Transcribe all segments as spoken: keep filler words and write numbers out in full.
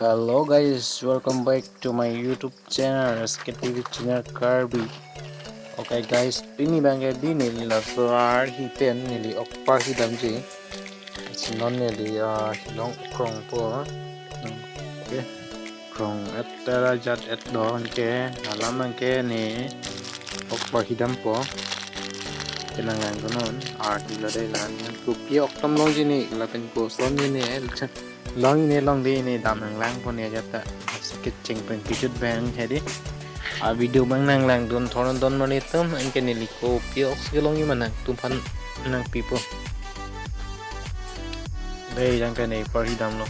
Hello guys, welcome back to my YouTube channel, S K T V channel Karbi. Okay guys, pini abangke di neli laso arhi pen neli ok parhi damji. Si non neli, ah, hilong krongpo. Hmm, okay. Krong-et ta ra jat-et do anke, alam anke ne ok parhi dampo. Kenang lang ko non, arhi lo dei la ne. Kopi ok tam longji ne, lapen koson ji ne, eh, longji ne longdei ne dam nang langpo ne ajat ta. Si kecheng pen kejut abang hedi. A video abang nang langdun thor-un don mane tum, anke neli kopi ok si longji ma nangtum aphan nangpipo. Dei, jangke ne parhi damlo.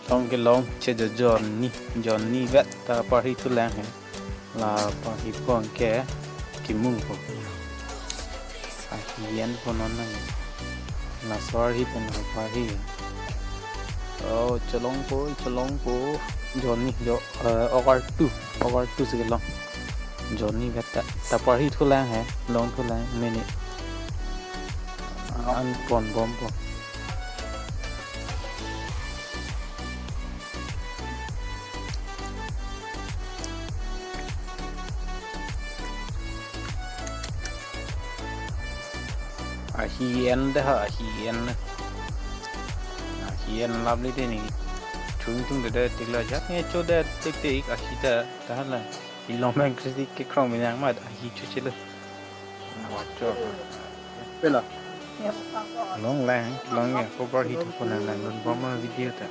Long kelong che jo Johnny, Johnny vet ta parhi thulang he. La parhipo anke kimungpo. Ahi enpo non nang. Laso arhi pen la parhi. Oh, chelongpo, chelongpo. Johnny, jo, eh, ok artu, ok artu si kelong. Johnny vet ta, ta parhi thulang he, long thulang mene. An pon bompo. Ahi en de ha, ahi en. Ahi en laveli de ne. Chung chung de de tik lo, jak ne cho de tik tik ahi ta, ta la. Ilong abang kritik kekrong binang mat ahi chu chelo. Wacho. Pela. Long lang, long ya, cover hit ko nang nang non bomma video ta.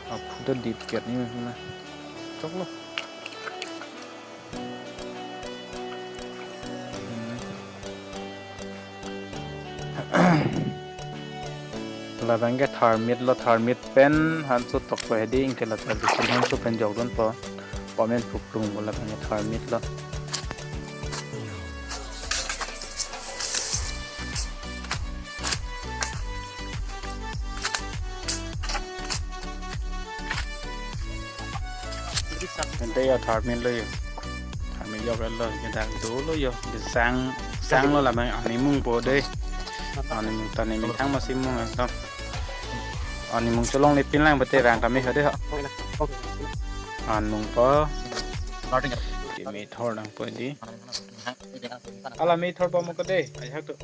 Aphu ta dip ket ni na. Choklo. Hmm. Labang ke tharmit lo, tharmit pen hanso tokpo hedi, anke la ta bisin hanso pen jokdunpo. Pamen phuklungpo, labang ke tharmit lo. Ante ya tharmit lo yo. Tharmit yok lo, ke dak dolo yo. Ke sang, sang lo labang arni mungpo de. Arni mung ta arni methang masi mung ekdom. Arni mung cholongle pinlang bate rang kami hade ha. An mungpo. Keme thor nangpo di. Ala me thor pa mo kade. Ai hak tu.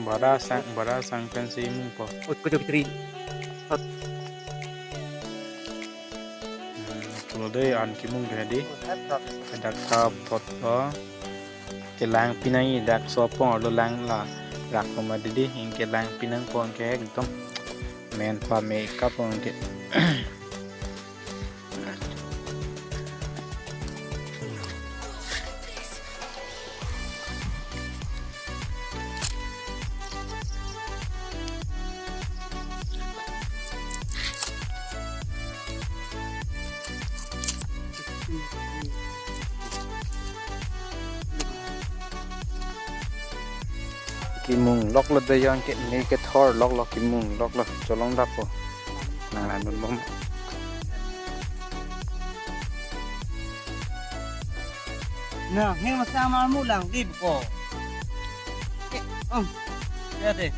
Bara sang, bara sang pensi mungpo. Hmm, pulo de an kimung de di. Dak ta pot po. Kelang pinang i dak sopong arlo lang la rak poma didi, ingke lang pinang pon ke ekdom men pame kap pon ke. Kimung loklo de yang ke, ne kethor loklo, kimung loklo, cholong dappo. Nang lanun bom. Na, heng masa mar mu lang di ko. Eh, om. Ya de.